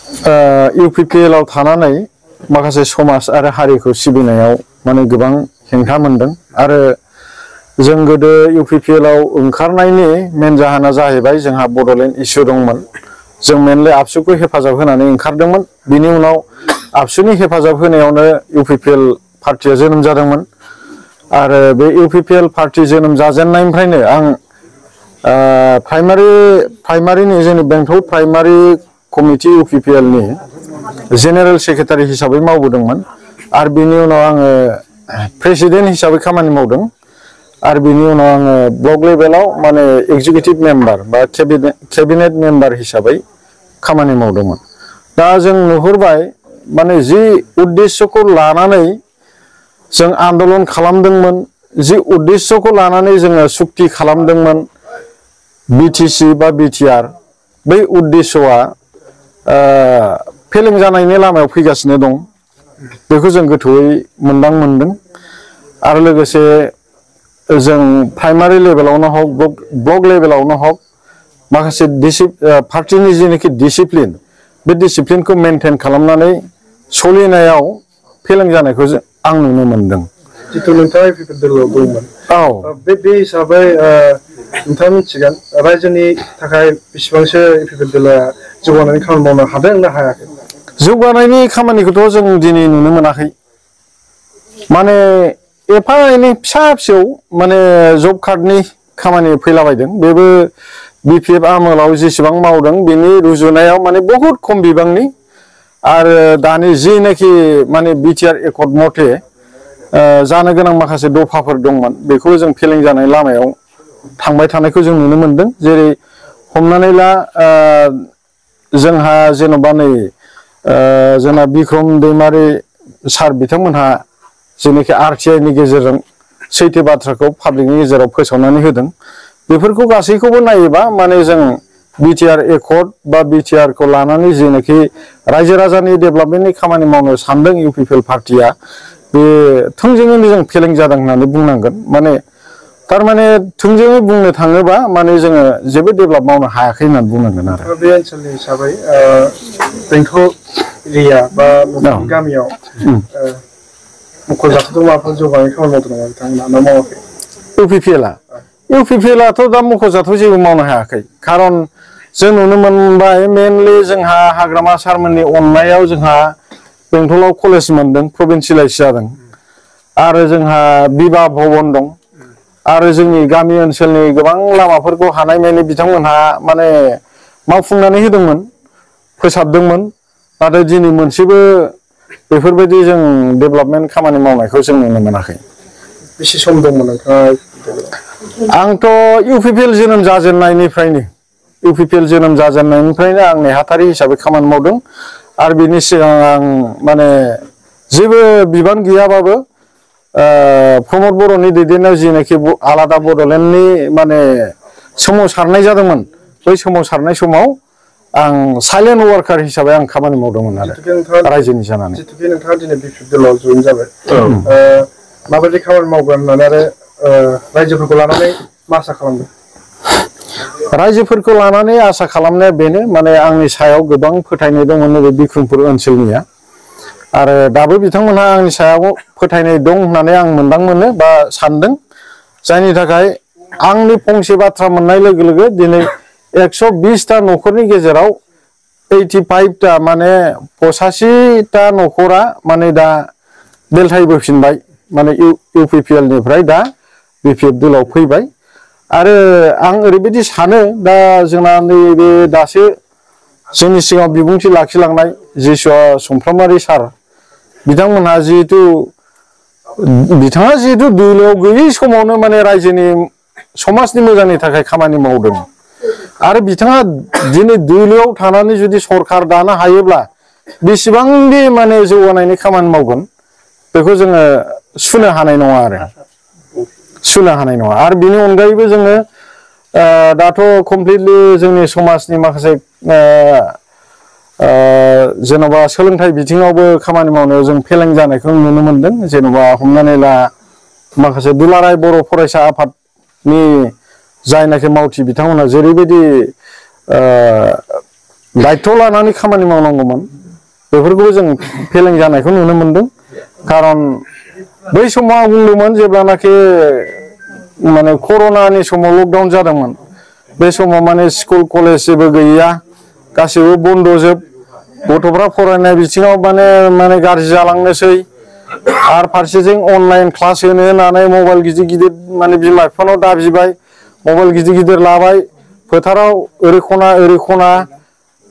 UPPL आव थानानै माखासे समाज आरो हारिखौ सिबिनायाव माने गोबां हेंथा मोनदों आरो जों गोदो UPPL आव ओंखारनायनि मेन जाहोना जाहैबाय जोंहा बड'लेण्ड इस्यु दंमोन जों मेनलि आबसुखौ हेफाजाब होनानै ओंखारदोंमोन बिनि उनाव आबसुनि हेफाजाब होनायावनो UPPL पार्टिया जोनोम जादोंमोन आरो बे UPPL पार्टी जोनोम जाजेननायनिफ्रायनो आं प्राइमारिनि जोंनि बेंटल प्राइमारि कमिटि UPPL नि जेनेरेल सेक्रेटारि हिसाबै मावबोदोंमोन आरो बिनि उनाव आङो प्रेसिडेन्ट हिसाबै खामानि मावदों आरो बिनि उनाव आङो ब्लक लेभेलाव माने एग्जिकिउटिभ मेम्बार बा केबिनेट मेम्बार हिसाबै खामानि मावदोंमोन दा जों नुहुरबाय माने जि उद्देश्यखौ लानानै जों आन्दलन खालामदोंमोन जि उद्देश्यखौ लानानै जोङो सुक्ति खालामदोंमोन BTC बा BTR बै उद्देश्यआ फेलें जानायनि लामायाव फैगासिनो दं बेखौ जों गोथौयै मोनदों आरो लोगोसे जों प्राइमारि लेभेलावनो हक ब्लक लेभेलावनो हक माखासे पार्टीनि जेनाखि डिसिप्लिन बे डिसिप्लिनखौ मेनटेन खालामनानै सोलिनायाव फेलें जानायखौ आं नुनो मोनदों जितु नोंथाङा UPPL दलाव दंमोन बे हिसाबै नोंथाङा मिथिगोन रायजोनि थाखाय बेसेबांसो UPPL दला जौगानायनि खामानि मावनो हादों ना हायाखै जौगानायनि खामानिखौथ' जों दिनै नुनो मोनाखै माने एफा एनै फिसा फिसौ माने जब कार्डनि खामानि फैलाबायदों बेबो BPF आमोलाव जेसेबां मावदों बेनि रुजुनायाव माने बहुत खम बिबांनि आरो दानि जेनाखि माने BTR एकर्ड मथे जानो गोनां माखासे दफाफोर दंमोन बेखौ जों फेलें जानाय लामायाव थांबाय थानायखौ जों नुनो मोनदों जेरै हमनानै ला जोंहा जेन'बा नै जोंना बिक्रम दैमारि सार बिथांमोनहा जेनाखि RTI नि गेजेरजों सैथो बाथ्राखौ पाब्लिकनि गेजेराव फोसावनानै होदों बेफोरखौ गासैखौबो नायोबा माने जों BTR एकर्ड बा BTR खौ लानानै जेनाखि रायजो राजानि डेभेलपमेन्टनि खामानि मावनो सानदों UPPL पार्टिया बे थोंजोङैनो जों फेलें जादों होननानै बुंनांगोन माने थारमाने थोंजोङै बुंनो थाङोबा माने जोङो जेबो डेभेलप मावनो हायाखै होननानै बुंनांगोन आरो बे ओनसोलनि हिसाबै बेंटल एरिया बा गामियाव मख'जाथाव माबाफोर जौगानाय खामानि मावदों नामा बिथांमोना ना मावाखै UPPL आथ' दा मख'जाथाव जेबो मावनो हायाखै खारन जों नुनो मोनबाय मेनलि जोंहा हाग्रामा सारमोननि अननायाव जोंहा बेंटलाव कलेज मोनदों प्रभिन्सियेलाइज जादों आरो जोंहा बिभा भवन दं आरो जोंनि गामि ओनसोलनि गोबां लामाफोरखौ हानायमानि बिथांमोनहा माने मावफुंनानै होदोंमोन फोसाबदोंमोन नाथाय दिनै मोनसेबो बेफोरबायदि जों डेभेलपमेन्ट खामानि मावनायखौ जों नुनो मोनाखै बेसे सम दंमोन नोंथाङा आंथ' UPPL जोनोम जाजेननायनिफ्रायनो आं नेहाथारि हिसाबै खामानि मावदों आरो बिनि सिगां आं माने जेबो बिबान गैयाबाबो प्रमद बर'नि दैदेननायाव जेनाखि आलादा बड'लेण्डनि माने सोमावसारनाय जादोंमोन बै सोमावसारनाय समाव आं साइलेन्ट वार्कार हिसाबै आं खामानि मावदोंमोन आरो रायजोनि जानानै जितुके नोंथाङा दिनै BPF दलाव जइन जाबाय माबायदि खामानि मावगोन होननानै आरो रायजोफोरखौ लानानै मा आसा खालामदों रायजोफोरखौ लानानै आसा खालामनाया बेनो माने आंनि सायाव गोबां फोथायनाय दङ नैबे बिक्रमपुर ओनसोलनिया आरो दाबो बिथांमोनहा आंनि सायाव फोथायनाय दं होननानै आं मोनदां बा सानदों जायनि थाखाय आंनि फंसे बाथ्रा मोननाय लोगो लोगो दिनै 120 ता न'खरनि गेजेराव 85 ता माने 85 ता न'खरा माने दा बेलथायबोफिनबाय माने UPPL निफ्राय दा BPF दलाव फैबाय आरो आं ओरैबायदि सानो दा जोंना नैबे दासो जोंनि सिगाङाव बिबुंथि लाखिलांनाय जिसुआ सुमफ्रामारि सार बिथांमोनहा बिथाङा जिहेतु दलाव गैयै समावनो माने रायजोनि समाजनि मोजांनि थाखाय खामानि मावदों आरो बिथाङा दिनै दलाव थानानै जुदि सरखार दानो हायोब्ला बेसेबांदि माने जौगानायनि खामानि मावगोन बेखौ जोङो सुनो हानाय नङा आरो बिनि अनगायैबो जोङो दाथ' कमप्लिटलि जोंनि समाजनि माखासे जेन'बा सोलोंथाइ बिथिङावबो खामानि मावनायाव जों फेलें जानायखौ नुनो मोनदों जेन'बा हमनानै ला माखासे दुलाराय बर' फरायसा आफादनि जायनाखि मावथि बिथांमोना जेरैबायदि दायथ' लानानै खामानि मावनांगौमोन बेफोरखौबो जों फेलें जानायखौ नुनो मोनदों खारन बै समाव आं बुंदोंमोन जेब्लानाखि माने कर'नानि समाव लकडाउन जादोंमोन बे समाव माने स्कुल कलेज जेबो गैया गासैबो बन्द'जोब गथ'फ्रा फरायनाय बिथिङाव माने गाज्रि जालांनोसै आरो फारसेथिं अनलाइन क्लास होनो होननानै मबाइल गिदिर गिदिर माने बिमा बिफानाव दाबिबाय मबाइल गिदिर गिदिर लाबाय फोथाराव ओरै खना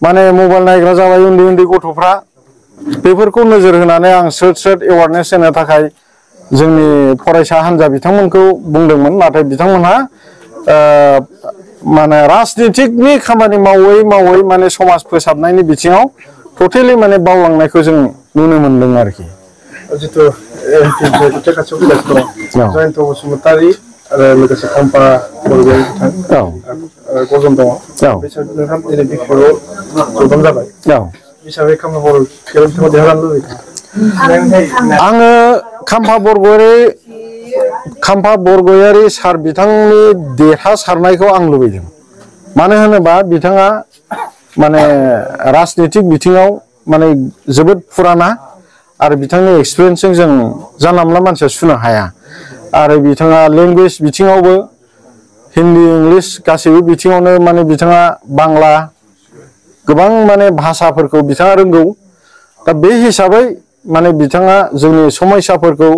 माने मबाइल नायग्रा जाबाय उन्दै उन्दै गथ'फ्रा बेफोरखौ नोजोर होनानै आं स्रोद एवारनेस होनो थाखाय जोंनि फरायसा हान्जा बिथांमोनखौ बुंदोंमोन नाथाय बिथांमोनहा माने राजनितिकनि खामानि मावै माने समाज फोसाबनायनि बिथिङाव टटेलि माने बावलांनायखौ जों नुनो मोनदों आरोखि जितु खाथियाव फैगासिनो दं जयन्त बसुमतारी आरो लोगोसे खाम्फा बरगयारी बिथां गजन दङ नोंथां दिनै बिपिआव जबान जाबाय हिसाबै खाम्फा बरगयारी बिथाङा देरहानो लुबैदों आङो खाम्फा बरगयारी सार बिथांनि देरहासारनायखौ आं लुबैदों मानो होनोबा बिथाङा माने राजनितिक बिथिङाव माने जोबोद फुराना आरो बिथांनि एक्सपिरियेन्सजों जों जानला मोनला मानसिया सुनो हाया आरो बिथाङा लेंगुवेज बिथिङावबो हिन्दी इंलिश गासैबो बिथिङावनो माने बिथाङा बांला गोबां माने भाषाफोरखौ बिथाङा रोंगौ दा बे हिसाबै माने बिथाङा जोंनि समस्याफोरखौ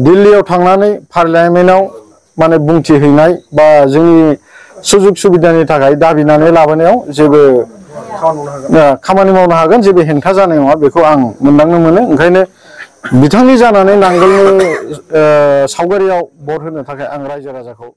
दिल्लीयाव थांनानै पार्लियामेन्टआव माने बुंथिहैनाय बा जोंनि सुजुग सुबिदानि थाखाय दाबिनानै लाबोनायाव जेबो खामानि मावनो हागोन जेबो हेंथा जानाय नङा बेखौ आं मोनदांनो मोनो ओंखायनो बिथांनि जानानै नांगोलनि सावगारियाव भट होनो थाखाय आं रायजो राजाखौ